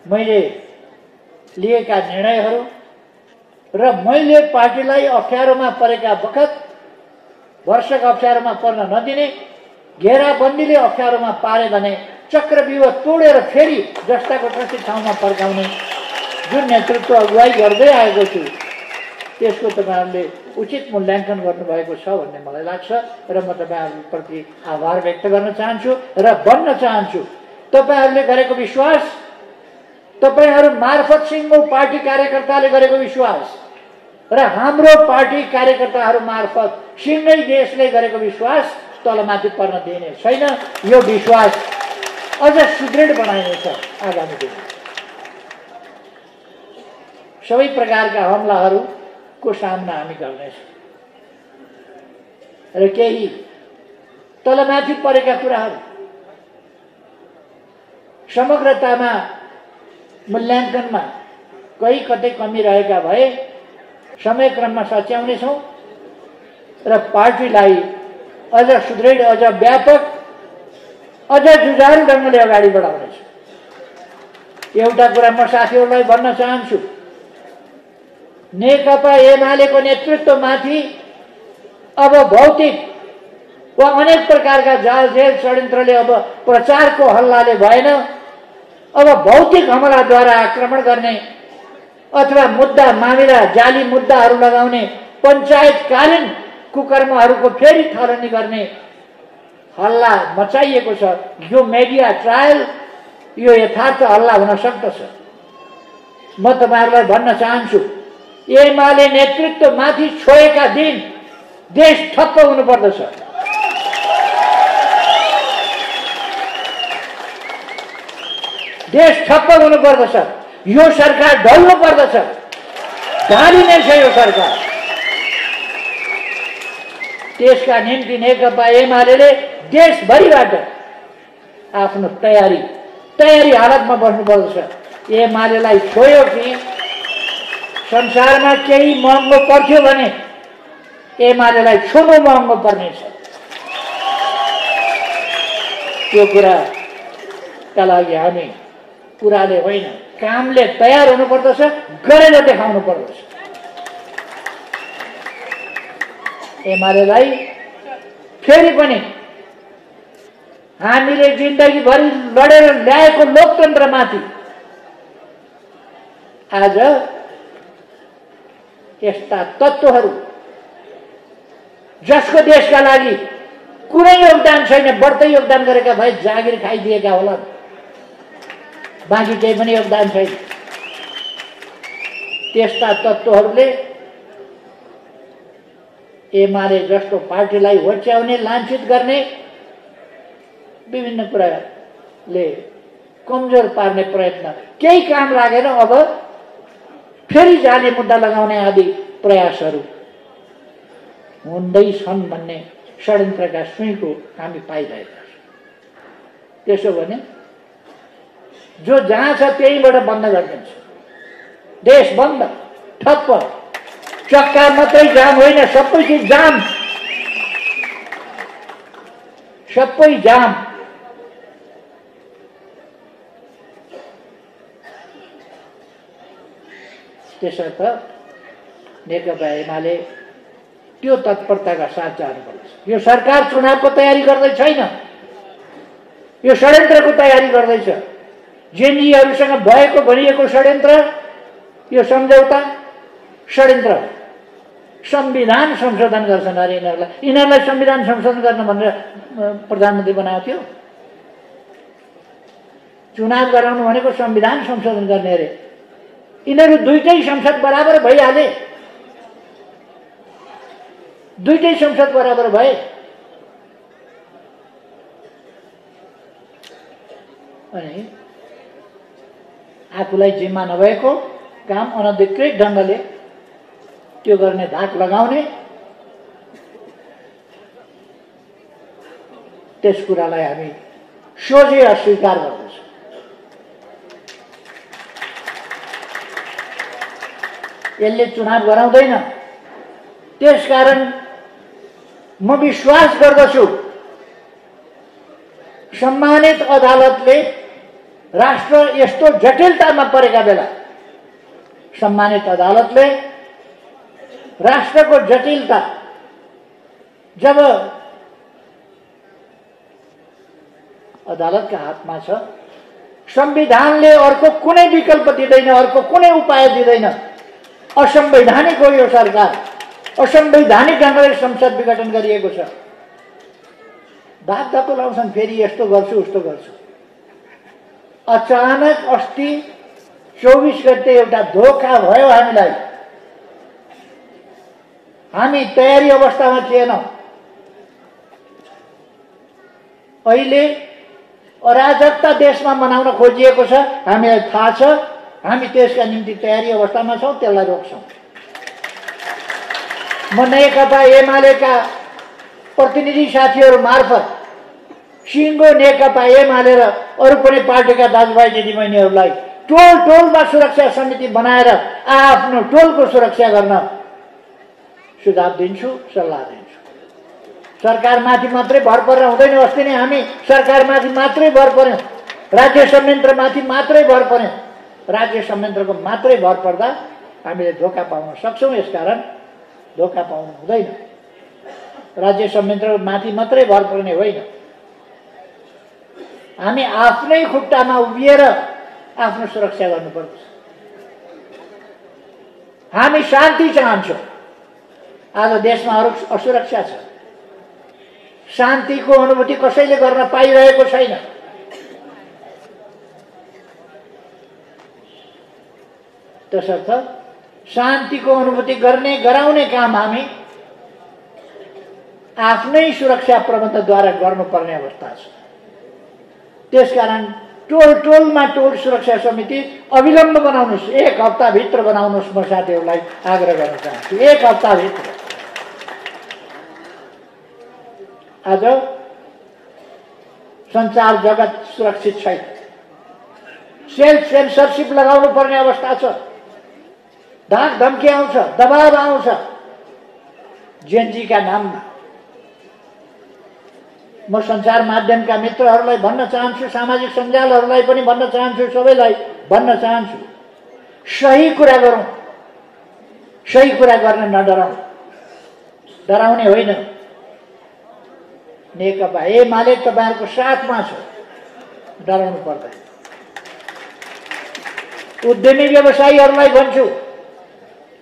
मैले लिएका निर्णयहरू र मैले पार्टीलाई अप्ठ्यारोमा परेका बखत वर्षक अप्ठ्यारोमा पर्न नदिने, घेराबन्दीले अप्ठ्यारोमा पारे भने चक्रव्यूह तोडेर फेरि जस्ताको तस्तै ठाउँमा फर्काउने जुन नेतृत्व अगुवाई गर्दै आएको छु त्यसको तपाईहरुले उचित मूल्याङ्कन गर्नुभएको छ भन्ने मलाई लाग्छ र म तपाईहरुप्रति आभार व्यक्त गर्न चाहन्छु र भन्न चाहन्छु तपाईहरुले गरेको विश्वास, तपाईहरु मार्फत सिंहको पार्टी कार्यकर्ताले गरेको विश्वास र हाम्रो पार्टी कार्यकर्ताहरु मार्फत सिंहै देशले गरेको विश्वास तलमाथि पर्न दिने छैन। यो विश्वास अझ सुदृढ बनाइनेछ आगामी दिनमा। सबै प्रकारका हमलाहरूको सामना हामी गर्नेछौँ र केही तलमाथि परेका कुराहरू समग्रतामा मूल्याङ्कनमा कहीँ कतै कमी रहेका भए समयक्रममा सच्याउनेछौँ र पार्टीलाई अझ सुदृढ, अझ व्यापक, अझ जुझारु ढङ्गले अगाडि बढाउनेछौँ। एउटा कुरा म साथीहरूलाई भन्न चाहन्छु, नेकपा एमालेको नेतृत्वमाथि अब भौतिक वा अनेक प्रकारका जालझेल षड्यन्त्रले अब प्रचारको हल्लाले भएन, अब भौतिक हमलाद्वारा आक्रमण गर्ने अथवा मुद्दा मामिला जाली मुद्दाहरू लगाउने पञ्चायतकालीन कुकर्महरूको फेरि थलनी गर्ने हल्ला मचाइएको छ। यो मिडिया ट्रायल, यो यथार्थ हल्ला हुन सक्दछ। म तपाईहरुलाई भन्न चाहन्छु, एमाले नेतृत्वमाथि छोएका दिन देश ठप्प हुनुपर्दछ। देश ठप्प हुनुपर्दछ। यो सरकार ढल्नु पर्दछ। ढालिने छ यो सरकार। त्यसका निम्ति नेकपा एमालेले देशभरिबाट आफ्नो तयारी हालतमा बस्नुपर्दछ। एमालेलाई छोयो कि संसारमा केही महँगो पर्थ्यो भने एमालेलाई छोड्नु महँगो पर्नेछ। त्यो कुराका लागि हामी कुराले होइन कामले तयार हुनुपर्दछ, गरेर देखाउनु पर्दछ। एमालेलाई फेरि पनि हामीले जिन्दगीभरि लडेर ल्याएको लोकतन्त्रमाथि आज यस्ता तत्त्वहरू जसको देशका लागि कुनै योगदान छैन, बढ्दै योगदान गरेका भए जागिर खाइदिएका होला, बाँकी केही पनि योगदान छैन। त्यस्ता तत्त्वहरूले एमाले जस्तो पार्टीलाई होच्याउने, लाञ्छित गर्ने, विभिन्न कुराले कमजोर पार्ने प्रयत्न केही काम लागेन। अब फेरि जाली मुद्दा लगाउने आदि प्रयासहरू हुँदैछन् भन्ने षड्यन्त्रका सुईको हामी पाइरहेका छौँ। त्यसो भने जो जहाँ छ त्यहीबाट बन्द गरिदिन्छ। देश बन्द, ठप्प, चक्का मात्रै जाम होइन, सबै चिज जाम, सबै जाम। त्यसर्थ नेकपा एमाले त्यो तत्परताका साथ जानुपर्छ। यो सरकार चुनावको तयारी गर्दै छैन, यो षड्यन्त्रको तयारी गर्दैछ। जेएनयूहरूसँग भएको भनिएको षड्यन्त्र, यो सम्झौता षड्यन्त्र। संविधान संशोधन गर्छन् अरे यिनीहरूलाई संविधान संशोधन गर्न भनेर प्रधानमन्त्री बनाएको थियो। चुनाव गराउनु भनेको संविधान संशोधन गर्ने अरे। यिनीहरू दुईटै संसद बराबर भइहाले, दुईटै संसद बराबर भए अनि आफूलाई जिम्मा नभएको काम अनधिकृत ढङ्गले त्यो गर्ने धाक लगाउने, त्यस कुरालाई हामी सोझै अस्वीकार गर्दछौँ। यसले चुनाव गराउँदैन। त्यसकारण म विश्वास गर्दछु सम्मानित अदालतले राष्ट्र यस्तो जटिलतामा परेका बेला सम्मानित अदालतले राष्ट्रको जटिलता जब अदालतका हातमा छ, संविधानले अर्को कुनै विकल्प दिँदैन, अर्को कुनै उपाय दिँदैन। असंवैधानिक हो यो सरकार, असंवैधानिक ढङ्गले संसद विघटन गरिएको छ। धाकधक्को लाउँछन्, फेरि यस्तो गर्छु उस्तो गर्छु। अचानक अस्ति 24 गते एउटा धोका भयो हामीलाई। हामी तयारी अवस्थामा थिएनौँ। अहिले अराजकता देशमा मनाउन खोजिएको छ, हामीलाई थाहा छ। हामी त्यसका निम्ति तयारी अवस्थामा छौँ, त्यसलाई रोक्छौँ। म नेकपा एमालेका प्रतिनिधि साथीहरू मार्फत सिङ्गो नेकपा एमाले र अरू पनि पार्टीका दाजुभाइ दिदीबहिनीहरूलाई टोल टोलमा सुरक्षा समिति बनाएर आफ्नो टोलको सुरक्षा गर्न सुझाव दिन्छु, सल्लाह दिन्छु। सरकारमाथि मात्रै भर परेर हुँदैन। अस्ति नै हामी सरकारमाथि मात्रै भर पर्यौँ, राज्य संयन्त्रमाथि मात्रै भर पर्यौँ। राज्य संयन्त्रको मात्रै भर पर्दा हामीले धोका पाउन सक्छौँ। यसकारण धोका पाउनु हुँदैन। राज्य संयन्त्रमाथि मात्रै भर पर्ने होइन। हामी आफ्नै खुट्टामा उभिएर आफ्नो सुरक्षा गर्नुपर्छ। हामी शान्ति चाहन्छौँ। आज देशमा असुरक्षा छ। शान्तिको अनुभूति कसैले गर्न पाइरहेको छैन। त्यसर्थ शान्तिको अनुभूति गर्ने गराउने काम हामी आफ्नै सुरक्षा प्रबन्धद्वारा गर्नुपर्ने अवस्था छ। त्यसकारण टोल टोलमा टोल सुरक्षा समिति अविलम्ब बनाउनुहोस्। 1 हप्ताभित्र बनाउनुहोस्। म साथीहरूलाई आग्रह गर्न चाहन्छु, 1 हप्ताभित्र। आज सञ्चार जगत सुरक्षित छैन। सेल्फ सेन्सरसिप लगाउनु पर्ने अवस्था छ। धाक धम्की आउँछ, दबाब आउँछ जेनजीका नाममा। म सञ्चार माध्यमका मित्रहरूलाई भन्न चाहन्छु, सामाजिक सञ्जालहरूलाई पनि भन्न चाहन्छु, सबैलाई भन्न चाहन्छु, सही कुरा गरौँ। सही कुरा गर्न नडराउँ। डराउने होइन। नेकपा एमाले तपाईँहरूको साथमा छ, डराउनु पर्दैन। उद्यमी व्यवसायीहरूलाई भन्छु,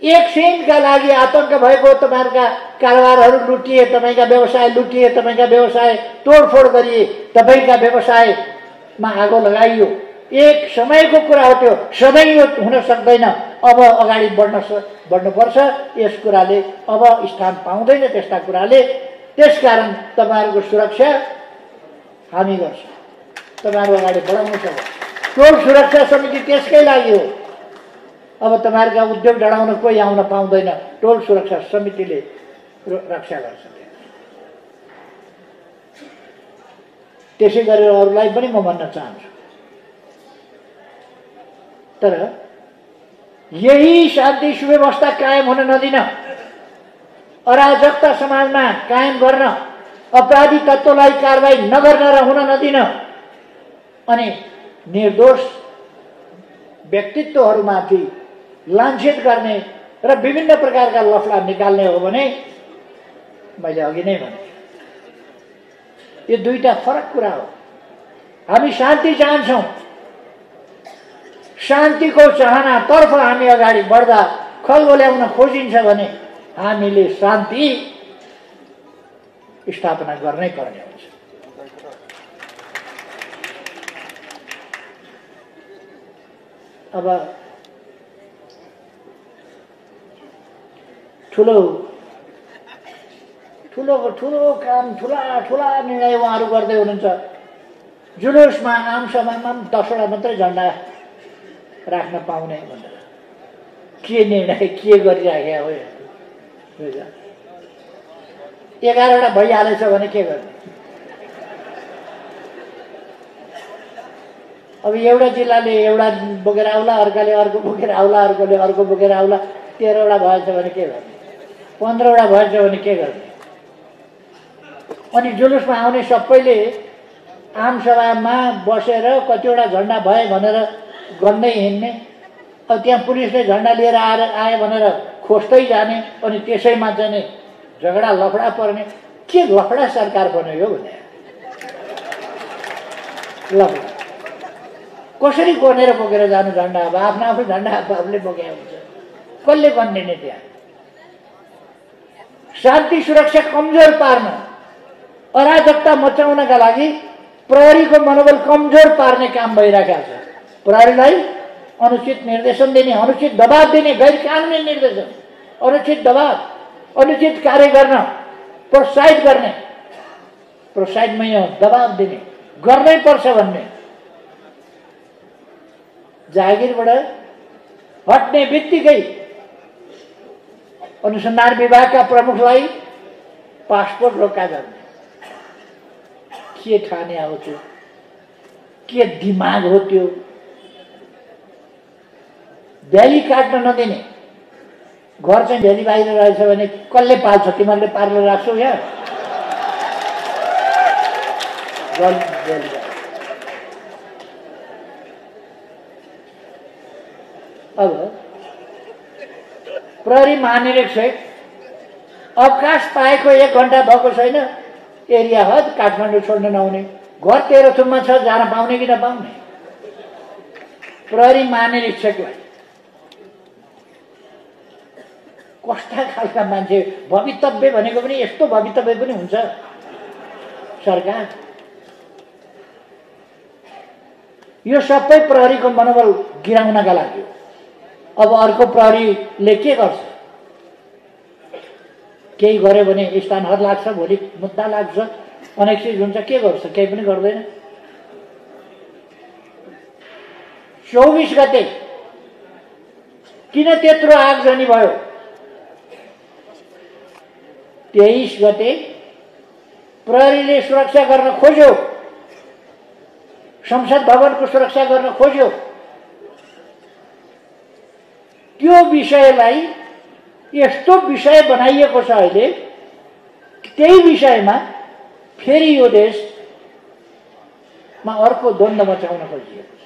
एक सेन्टका लागि आतंक भएको तपाईँहरूका कारोबारहरू लुटिए, तपाईँका व्यवसाय लुटिए, तपाईँका व्यवसाय तोडफोड गरिए, तपाईँका व्यवसायमा आगो लगाइयो। एक समयको कुरा हो त्यो, सधैँ यो हुन सक्दैन। अब अगाडि बढ्नुपर्छ। यस कुराले अब स्थान पाउँदैन त्यस्ता कुराले। त्यसकारण तपाईँहरूको सुरक्षा हामी गर्छौँ। तपाईँहरू अगाडि बढाउनु सक्छ। टोल सुरक्षा समिति त्यसकै लागि हो। अब तपाईँहरूका उद्योग डढाउन कोही आउन पाउँदैन। टोल सुरक्षा समितिले रक्षा गर्छ। त्यसै गरेर अरूलाई पनि म भन्न चाहन्छु, तर यही शान्ति सुव्यवस्था कायम हुन नदिन, अराजकता समाजमा कायम गर्न, अपराधी तत्त्वलाई कारबाही नगर्न र हुन नदिन, अनि निर्दोष व्यक्तित्वहरूमाथि लान्छित गर्ने र विभिन्न प्रकारका लफडा निकाल्ने हो भने मैले अघि नै भने यो दुईटा फरक कुरा हो। हामी शान्ति चाहन्छौँ। शान्तिको चाहनातर्फ हामी अगाडि बढ्दा खलबो ल्याउन खोजिन्छ भने हामीले शान्ति स्थापना गर्नै पर्ने हुन्छ। अब ठुलो काम, ठुला निर्णय उहाँहरू गर्दै हुनुहुन्छ। जुलुसमा, आमसभामा 10वटा मात्रै झन्डा राख्न पाउने भनेर के निर्णय के गरिराखेको हो। 11वटा भइहालेछ भने के गर्ने? अब एउटा जिल्लाले एउटा बोकेर आउला, अर्काले अर्को बोकेर आउला, अर्कोले अर्को बोकेर आउला। 13वटा भएछ भने के गर्ने? 15वटा भएछ भने के गर्ने? अनि जुलुसमा आउने सबैले आमसभामा बसेर कतिवटा झन्डा भए भनेर गन्दै हिँड्ने, अब त्यहाँ पुलिसले झन्डा लिएर आए भनेर खोज्दै जाने, अनि त्यसैमा चाहिँ नि झगडा लफडा पर्ने। के लफडा सरकार बन्यो भने लफडा कसरी गनेर बोकेर जानु झन्डा? अब आफ्नो आफ्नो झन्डा आफूले बोके हुन्छ, कसले गनिदिने? त्यहाँ शान्ति सुरक्षा कमजोर पार्न, अराजकता मचाउनका लागि प्रहरीको मनोबल कमजोर पार्ने काम भइरहेको छ। प्रहरीलाई अनुचित निर्देशन दिने, अनुचित दबाव दिने, गैर कानुनी निर्देशन, अनुचित दबाव, अनुचित कार्य गर्न प्रोत्साहित गर्ने, प्रोत्साहितमै दबाव दिने, गर्नै पर्छ भन्ने। जागिरबाट हट्ने बित्तिकै अनुसन्धान विभागका प्रमुखलाई पासपोर्ट रोका गर्ने। के ठाने आउँछ? के दिमाग हो त्यो? भ्याली काट्न नदिने। घर चाहिँ भ्याली बाहिर रहेछ भने कसले पाल्छ? तिमीहरूले पारेर राख्छौ यहाँ? अब प्रहरी महानिरीक्षक अवकाश पाएको 1 घण्टा भएको छैन, एरिया हद काठमाडौँ छोड्न नहुने, घर तेह्रथुममा छ, जान पाउने कि नपाउने? प्रहरी महानिरीक्षकलाई कस्ता खालका मान्छे? भवितव्य भनेको पनि यस्तो भवितव्य पनि हुन्छ सरकार? यो सबै प्रहरीको मनोबल गिराउनका लागि। अब अर्को प्रहरीले के गर्छ? केही गर्यो भने स्थानहर लाग्छ, भोलि मुद्दा लाग्छ, अनेक चिज हुन्छ, के गर्छ? केही पनि गर्दैन। 24 गते किन त्यत्रो आगजनी भयो? 23 गते प्रहरीले सुरक्षा गर्न खोज्यो, संसद भवनको सुरक्षा गर्न खोज्यो। त्यो विषयलाई यस्तो विषय बनाइएको छ अहिले, त्यही विषयमा फेरि यो देशमा अर्को द्वन्द्व मचाउन खोजिएको छ।